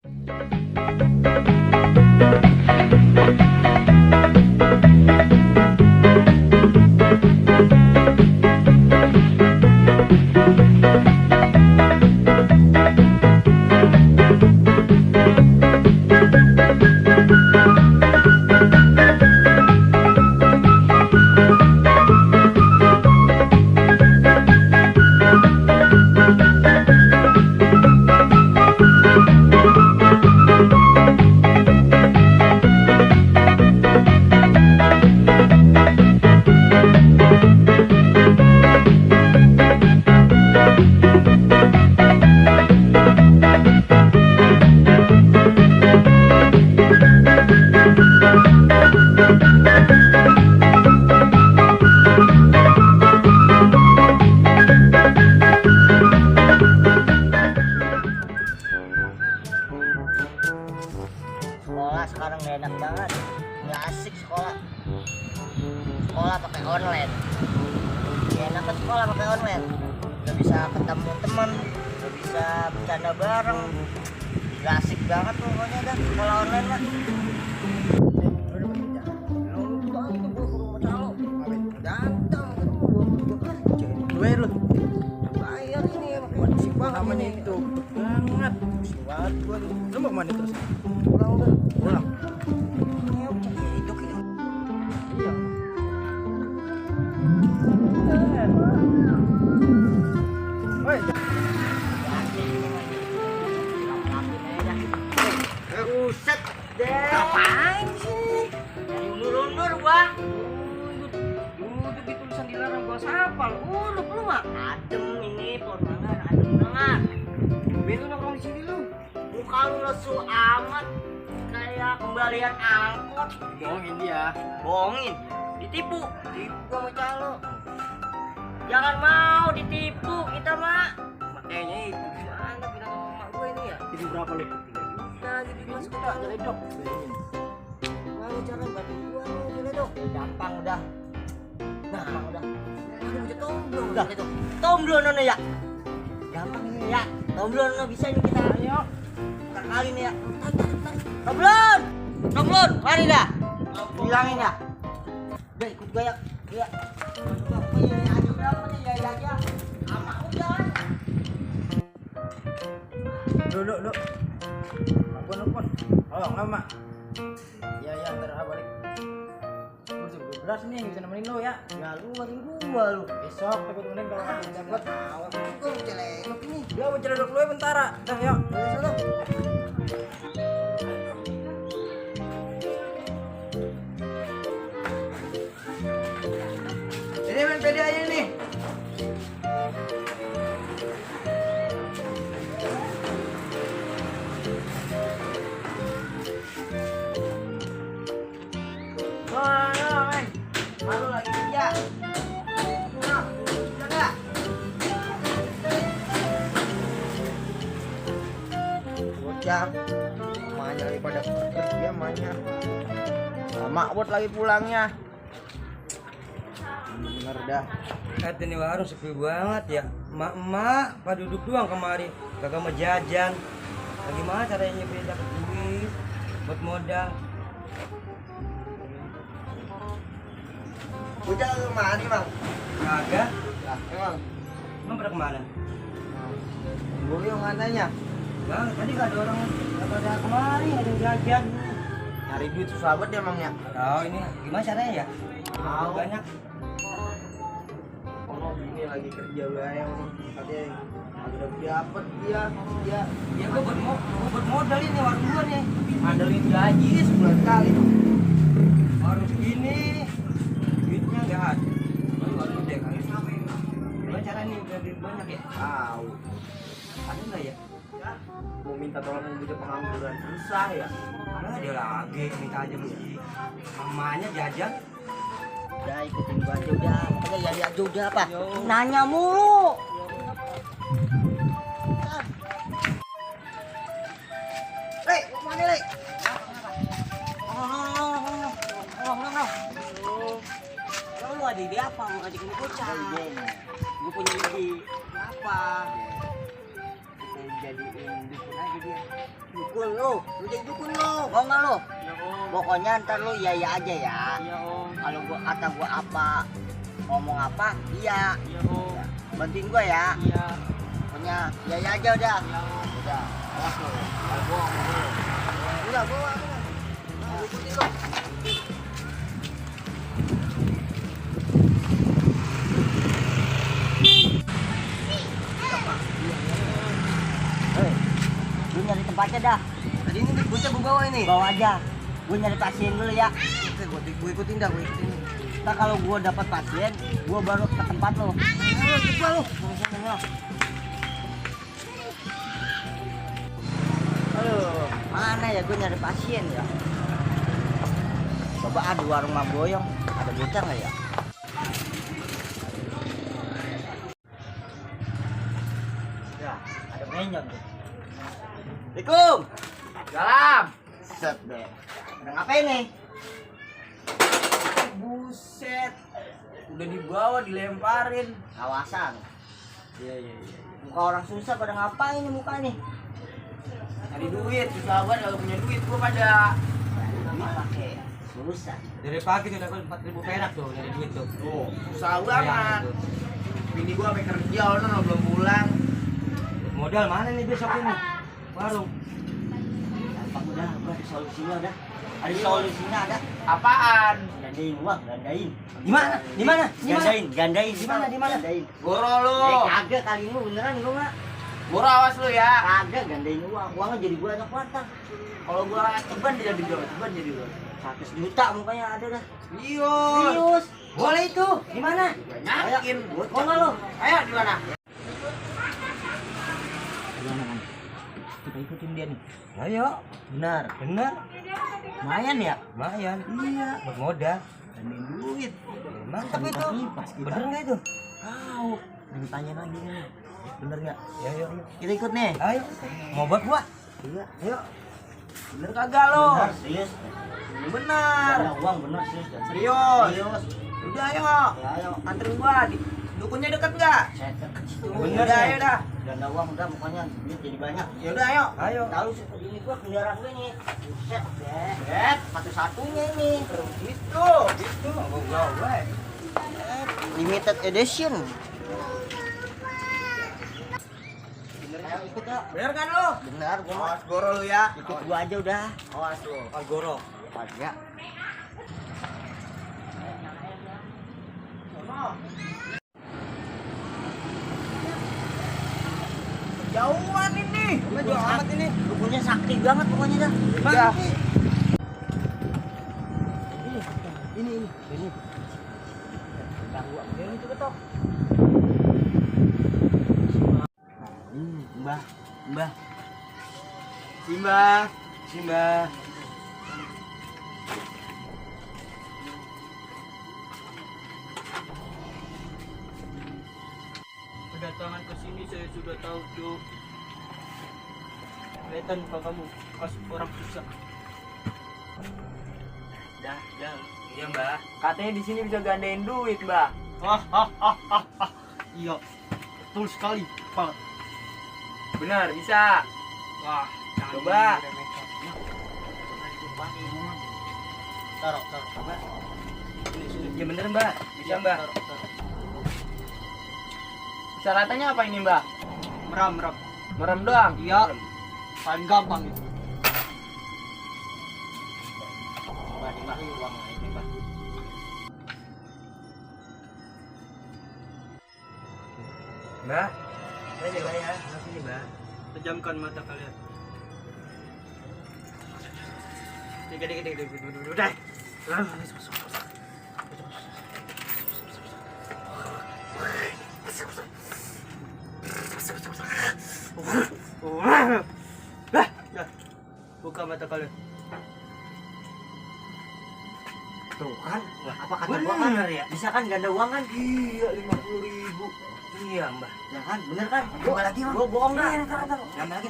Sekolah sekarang gak enak banget, nggak asik sekolah pakai online. Gak enak ke sekolah pakai online, nggak bisa ketemu teman, nggak bisa bercanda bareng, nggak asik banget pokoknya dah sekolah online lah. Namanya itu banget gua nih. Lu mau kemana terus? Pulang. Hidup ini. Iya. Woi. Buset deh. Ngapain sih? Dari undur gua. Udah di tulisan dilarang gua sapal. Udah lu mah. Adem ini pormangan, adem banget. Betul nongkrong di sini lu. Muka lu lesu amat kayak kembalian angkot. Bohongin dia. Bohongin, ditipu sama calo. Jangan mau ditipu kita mah. Makanya itu. Mana bilang sama emak gue ini ya? Jadi berapa lu? 3 juta jadi masuk tak jadi dok. Kalau cara bantu gua lu jadi dok. Gampang udah. Gampang udah. Aku bisa tomblo udah gitu. Tomblo nono ya. Gampang ini ya. Tomblo nono bisa ini kita. Ayo. Kali nih ya. Toblon. Toblon, mari dah. Bilangin ya. Udah ikut gue ya. Iya. Aja berapa nih ya aja. Sama udah. Duduk. Ampun. Tolong lama. Ya, ntar balik. Gua juga beras nih, bisa nemenin lo ya. Ya lu makin gua lu. Besok tapi kemudian kalau ada yang dapat. Gua celengok nih. Dia mau celedok lu bentar. Dah, yuk. Sana. Ini main pede aja nih. Malu lagi kerja. Nah, jaga. Bocah, emaknya lagi pada kerja emaknya. Lama buat lagi pulangnya. Bener dah. Ini warung sepi banget ya. Emak-emak pada duduk doang kemari. Kagak mau jajan. Bagaimana caranya biar dapat duit buat modal? Bocah kemana nih bang? Kagak. Lah, emang. Emang pada kemana? Boyong katanya. Bang, tadi gak ada orang pada kemari, gak ada yang jajan. Nyari duit susah banget emangnya. Tahu ini gimana caranya ya? Tahu. Banyak. Oh, ini lagi kerja bayang nih. Katanya ada dapat dia. Ya gua buat modal ini warung gua nih. Ngandelin gaji sebulan kali. Warung segini duitnya nggak ada. Warung gede kali. Gimana caranya nih biar duit banyak ya? Tahu. Ada nggak ya? Mau minta tolong bocah pengangguran susah ya. Nah, dia lagi minta aja mesti. Mamanya jajan. Udah ikutin gua aja udah. Pokoknya ya aja udah apa? Yo. Nanya mulu. Le, mana le? Lu ada ide apa mau ngajak ini bocah? Gue punya ide. Apa? Kita jadiin dukun aja. Dukun lu jadi dukun lu. Mau nggak lu? Iya om. Pokoknya ntar lu iya aja ya. Iya om. Kalau gua kata gua apa, ngomong apa, iya. Iya om. Bantuin gua ya. Iya. Pokoknya iya aja udah. Iya om. Udah. Awas lu. Kalau gua ngomong lu. Udah gua. Ikutin lu. Lu nyari tempatnya dah. Tadi ini bocah gua bawa ini. Bawa aja. Gue nyari pasien dulu ya. Oke, gua ikutin dah, gua ikutin. Ntar kalau gue dapat pasien, gue baru ke tempat lo. Ayo, ikut lu. Aduh, mana ya gue nyari pasien ya? Coba ada warung Maboyong, ada bocah nggak ya? Ya, ada menyon tuh. Assalamualaikum. Salam. Set deh. Udah ngapain nih? Buset. Udah dibawa dilemparin. Kawasan. Iya. Muka orang susah pada ngapain nih muka nih? Cari duit, susah banget kalau punya duit gua pada. Duit pakai susah. Dari pagi tuh dapat 4.000 perak tuh dari duit tuh. Tuh, susah banget. Tuh. Bini gua sampai kerja ono belum pulang. Modal mana nih besok ini? Warung. Gampang udah, ada solusinya udah. Ada solusinya ada. Apaan? Gandain uang, gandain. Di mana? Di mana? Di mana? Gandain. Di mana? Di mana? Gandain. Goro lu. Kagak kali ini beneran lu nggak? Goro awas lu ya. Kagak gandain uang. Uangnya jadi banyak banget. Kalau gua ceban jadi berapa? Ceban jadi berapa? 100 juta mukanya ada dah. Serius. Serius. Boleh itu. Di mana? Yakin. Mau nggak lu? Ayo di mana? Gimana kan? Kita ikutin dia nih. Ayo. Benar. Benar. Lumayan ya? Lumayan. Iya. Buat modal. Gandain duit. Mantap itu. Pas kita. Bener nggak itu? Tahu. Ditanya lagi nih. Bener nggak? Ya, ayo. Kita ikut nih. Ayo. Mau buat gua? Iya. Ayo. Bener kagak lo? Benar, serius. Bener. Ada uang bener serius. Serius. Serius. Udah ayo. Ya, ayo. Anterin gua. Dukunnya deket nggak? Saya deket situ. Bener, Udah ya? ayo dah. Udah ada uang udah pokoknya duit jadi banyak. Ya udah ayo. Ayo. Tahu ini gua kendaraan gue nih. Buset, bet. Satu-satunya ini. Itu. Itu gua. Limited edition. Ayo ikut ya. Bener kan lo? Benar, gua mau Awas goro lu ya. ikut gua aja udah. Awas lu. Algoro. Aja. Jauhan ini. Jauh amat ini. Dukunnya sakti banget pokoknya dah. Udah. Ini. Ganggu aku ini tuh ketok. Mbah. Simba. Kedatangan ke sini saya sudah tahu tuh. Kelihatan muka kamu pas orang susah. Dah. Iya, Mbak. Katanya di sini bisa gandain duit, Mbak. Iya. Betul sekali, Pak. Benar, bisa. Wah, Coba. Taruh. Mbak. Ya bener, Mbak. Bisa, Mbak. Syaratannya apa ini, Mbak? Meram. Merem doang. Iya. Paling gampang itu. Mbak, uang ini, Mbak. Mbak. Saya jaga ya. Sini, Mbak. Pejamkan mata kalian. Udah. Buka mata kalian. Tuh kan, apa kata gua kan? Bener ya? Bisa kan ganda uang kan? Iya, 50.000. Iya, Mbak. Ya kan, bener kan? Nambah lagi, Mbak. Gua bohong dah. Nambah lagi.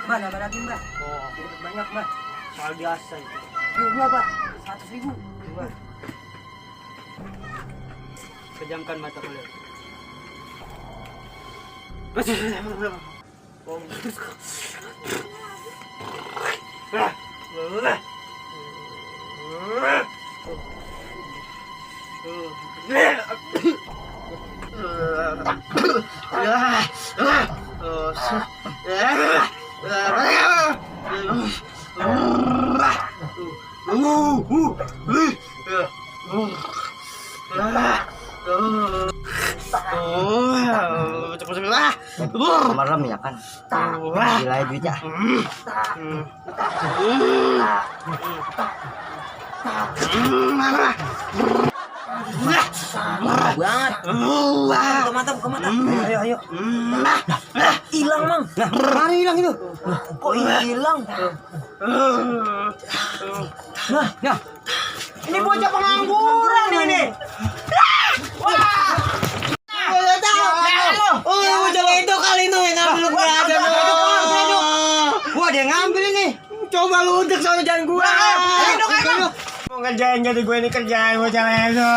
Mbak, nambah lagi, Mbak. Oh, Dapat banyak, Mbak. soal biasa itu. Dua, Mbak. 100.000. Dua. Pejamkan mata kalian. Oh, Malam ya kan. Gila ya duit ya. Banget. Mantap, mantap. Ayo. Hilang, Mang. Nah, mari hilang itu. Kok hilang? Nah, Ini bocah pengangguran ini. Bocah itu kali itu yang ngambil gue ada. wah dia ngambil ini. Coba lu udek soalnya jangan gua. Ayo, Mau ngerjain jadi gue ini kerjaan bocah itu.